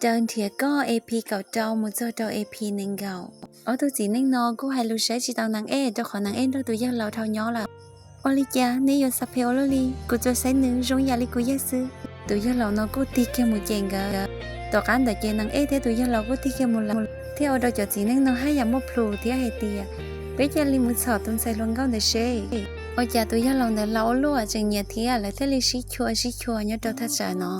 raws nrhiav koj E P kaum rau mus txog rau E P nees nkaum. Ob tug txiv neej no kuj hais lus saib tsis taus Nees Ej rau qhov Nees Ej nrog tus yawg laus dhau nyob lawm. Ua li cas neb yuav xav phem ua luaj li? Kuv tsuas saib nws zoo yam li kuv yawg xwb. Tus yawg laus no kuj tig kiag mus cem nkawd. Tom qab ntawd ces Nees Ej thiab tus yawg laus kuj tig kiag mus lawm, thiab ua rau cov txiv neej no haj yam muaj plhus thiab hais tias, peb cia li mus txhom tus ntxhais hluas nkauj ntawd seb. Ua cas tus yawg laus ntawd laus ua luaj tseem nyiam thiab, lawv thiaj li sib chua sib chua nyob rau thaj tsam no.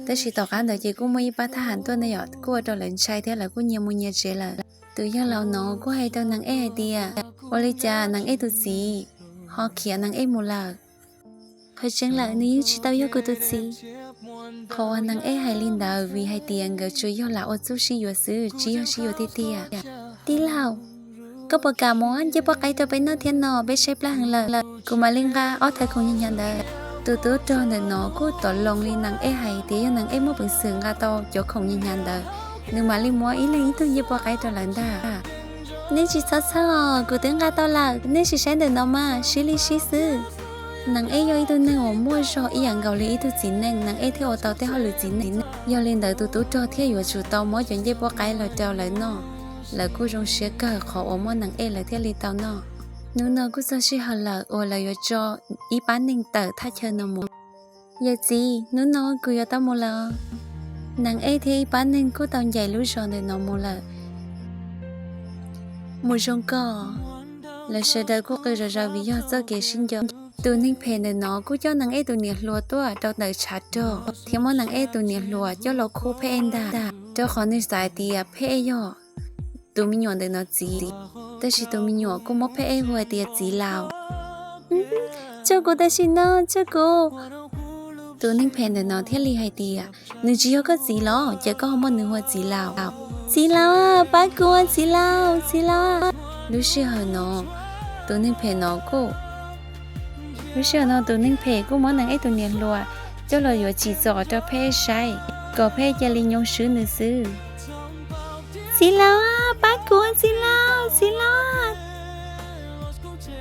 Tab sis tom qab ntawd ces kuj muaj ib pab thab ham tuaj ne yom, kuj ua rau lawv ntshai thiab lawv kuj nyias mus nyias tsev lawm. Tus yawg laus no kuj hais rau Nees Ej hais tias, ua li cas Nees Ej tus txiv ho khiav Nees Ej mus lawm? Qhov tseeb lawm nws yeej tsis tau yog kuv tus txiv. Qhov uas Nees Ej hais li ntawd vim hais tias nkawd tsuas yog lam ua txuj sib yuav xwb, tsis yog sib yuav tiag tiag. Tij laug, koj puas kam muab ncej puab qaib rau peb noj thiab no? Peb tshaib plab heev lawm, kuv mam li nqa ob thawv khoom hnyav hnyav ntawd. Tus tub rog ntawm no kuj tom loos li Nees Ej hais tias yog Nees Ej muaj peev xwm nqa tau cov khoom hnyav hnyav ntawd, nws mam li muab ib leeg ib tug ncej puab qaib rau lawv ntag. Nej tsis txhob txhawj os, kuv twb nqa tau lawm, nej sim saib ntawm no mas, sib li sib xwb. Nees Ej yog ib tug neeg uas muaj zog ib yam nkaus li ib tug txiv neej, Nees Ej thiaj ua tau tej hauj lwm txiv neej. Yog li ntawd tus tub rog thiaj yuav tsum tau muab cov ncej puab qaib los rau lawv noj. Lawv kuj zoo siab kawg qhov uas muaj Nees Ej lawv thiaj li tau noj. Hnub no kuj txog sij hawm lawm uas lawv yuav tso ib pab neeg tawm thaj chaw no mus. Yawm txiv, hnub no kuv yuav tau mus lawm. Nees Ej thiab ib pab neeg kuj tau ncaim lub zos ntawm no mus lawm. Mus zoo koj. Lawv sawv daws kuj qw zom zaws vim yog txoj kev sib nco. Tus neeg phem ntawm no kuj coj Nees Ej tus niam hluas tuaj rau ntawm tshav rog thiab muab Nees Ej tus niam hluas coj los khub Phej Ej ntag, rau qhov nws xav hais tias Phej Ej yog tus me nyuam ntawm no txiv. Tab sis tus me nyuam kuj muab Phej Ej hu hais tias txiv laus. Tso kuv tam sim no, tso kuv. Tus neeg phem ntawm no thiaj li hais tias, nws tsis yog koj txiv los cas koj ho muab nws hu ua txiv laus? Txiv laus, pab kuv, txiv laus, txiv laus. Lub sij hawm no, tus neeg phem no kuj, lub sij hawm no tus neeg phem kuj muab Nees Ej tus niam hluas coj los yuav tsim txom rau Phej Ej saib, kom Phej Ej cia li nyoo swb nws xwb. Txiv laus, pab kuv, txiv laus, txiv laus.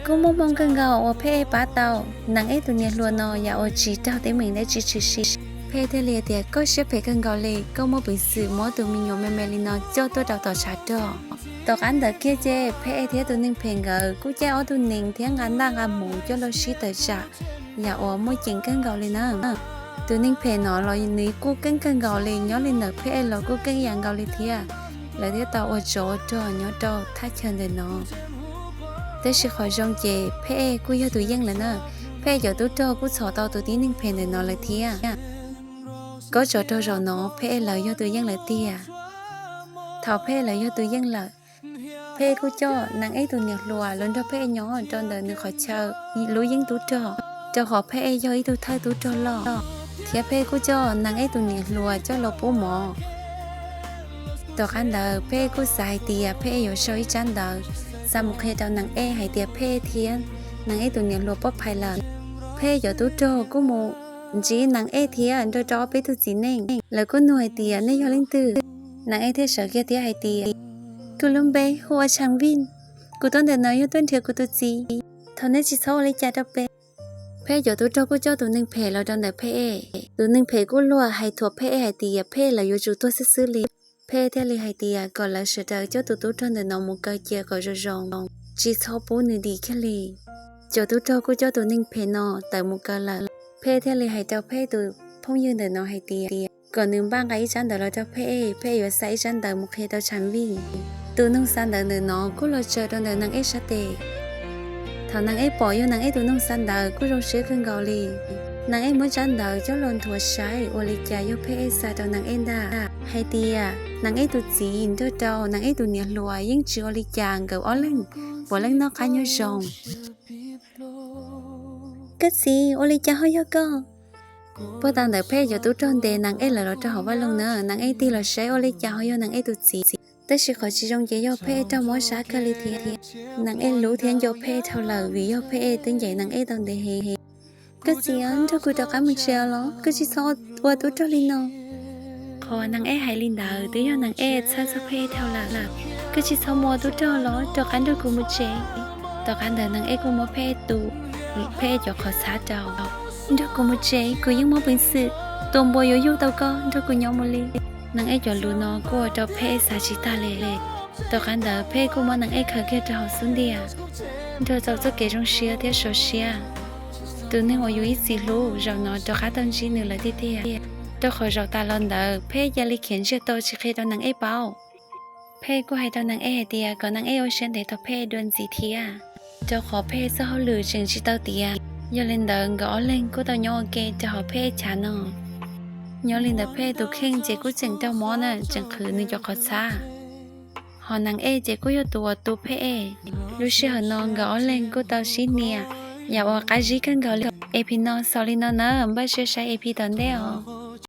Kuj muaj hmoo kawg nkaus uas Phej Ej pab tau Nees Ej tus niam hluas no yam uas tsis raug teeb meem dab tsi tshwm sim. Phej Ej thiaj li tias, koj siab phem kawg nkaus li, koj muaj peev xwm muab tus me nyuam me me li no coj tuaj rau tom tshav rog. Tom qab ntawd kiag ces Phej Ej thiab tus neeg phem nkawd kuj caij ob tug nees thiab nqa ntaj nqa hmoov coj los sib tawm tsam yam uas muaj ceem kawg nkaus li na. Tus neeg phem no los nws kuj keej kawg nkaus li, nyob li ntawm Phej Ej los kuj keej ib yam nkaus li thiab. Lawv thiaj tau ua tsov ua rog nyob rau thaj chaw ntawm no. Tab sis qhov zoo ces Phej Ej kuj yog tus yeej lawm na. Phej Ej cov tub rog kuj txhom tau tus tib neeg phem ntawm no lawm thiab. Kob tsov rog zaum no Phej Ej lawv yog tus yeej lawm tiag. Thaum Phej Ej lawv yog tus yeej lawm, Phej Ej kuj coj Nees Ej tus niam hluas los nrog Phej Ej nyob rau ntawm nws qhov chaw lub yeeb tub rog, rau qhov Phej Ej yog ib tug thawj tub rog loj, thiab Phej Ej kuj coj Nees Ej tus niam hluas coj los pub mov. Tom qab ntawd Phej Ej kuj xav hais tias Phej Ej yuav sau ib tsab ntawv xa mus qhia rau Nees Ej hais tias Phej Ej thiab Nees Ej tus niam hluas pub phais lawm. Phej Ej cov tub rog kuj mus ntsib Nees Ej thiab nrog rau ob peb tug txiv neej, lawv kuj nug hais tias nej yog leej twg. Nees Ej thiaj sawv kiag thiab hais tias, kuv lub npe hu ua Tshav Vij, kuv tuaj ntawm no yog tuaj nrhiav kuv tus txiv, thov nej tsis txhob ua li cas rau peb. Phej Ej cov tub rog kuj coj tus neeg phem los rau ntawm Phej Ej. Tus neeg phem kuj luag hais thuam Phej Ej hais tias Phej Ej lawv yuav tsum tuag xwb xwb li. Phej Ej thiaj li hais tias kom lawv sawv daws coj tus tub rog ntawm no mus kaw cia kom zoo zoo, tsis txhob pub nws dim kiag li. Cov tub rog kuj coj tus neeg phem no tawm mus kaw lawm. Phej Ej thiaj li hais rau Phej Ej tus phooj ywg ntawm no hais tias kom nws npaj nqa ib tsab ntawv los rau Phej Ej, Phej Ej yuav xa ib tsab ntawv mus qhia rau Tshav Vij. Tus noog xa ntawv ntawm no kuj los tsaws rau ntawm Nees Ej sab tes. Thaum Nees Ej pom yog Nees Ej tus noog xa ntawv kuj zoo siab kawg nkaus li. Nees Ej muab tsab ntawv coj los nthuav saib ua li cas yog Phej Ej xa rau Nees Ej ntag, hais tias Nees Ej tus txiv nrog rau Nees Ej tus niam hluas yeej tsis ua li cas, nkawd ob leeg puav leej noj qab nyob zoo. Koj txiv, ua li cas ho yog koj? Puag ta ntawd Phej Ej cov tub rog ntes Nees Ej lawv los rau hauv vaj loog na, Nees Ej tig los saib ua li cas ho yog Nees Ej tus txiv. Tab sis qhov tsis zoo ces yog Phej Ej raug mob sab kawg li thiab. Nees Ej hlub thiab nco Phej Ej dhau lawm vim yog Phej Ej twb ncaim Nees Ej tau ntev heev. Koj txiv, nrog kuv rov qab mus tsev los, koj tsis txhob ua tub rog li no. Qhov Nees Ej hais li ntawd twb yog Nees Ej txhawj txog Phej Ej dhau lawm. Koj tsis txhob mus ua tub rog los, rov qab nrog kuv mus tsev. Tom qab ntawd Nees Ej kuj muab Phej Ej tu Phej Ej cov qhov txhab rau. Nrog kuv mus tsev, kuv yeej muaj peev xwm tua npua yuav yug tau koj, nrog kuv nyob mus li. Neeg Ej cov lus no kuj ua rau Phej xav tsis tag li. Tom qab ntawd Phej kuj muab Neeg Ej khaws kiag rau hauv xub ntiag. Nrog txaus txoj kev zoo siab thiab sov siab, tus neeg uas yus ib txwm hlub zaum no rov qab tau ntsib nws lawm tiag tiag. Rau qhov zaum tas los ntawd Phej cia li khiav ntsiag to tsis qhia rau Neeg Ej paub. Phej kuj hais rau Neeg Ej hais tias kom Neeg Ej ua siab ntev tos Phej dua ntxiv thiab, rau qhov Phej txoj hauj lwm tseem tsis tau tiav. Yog li ntawd nkawd ob leeg kuj tau nyob ua ke rau hauv Phej chav no. Nyob li ntawd Phej tus kheej ces kuj tseem raug mob na, tseem qhwv nws cov qhov txhab. Hos Neeg Ej ces kuj yog tus uas tu Phej Ej. Lub sij hawm no nkawd ob leeg kuj tau sib hnia yam uas qab zib kawg nkaus li. E P no xaus li no na, npaj siab saib E P tom ntej os.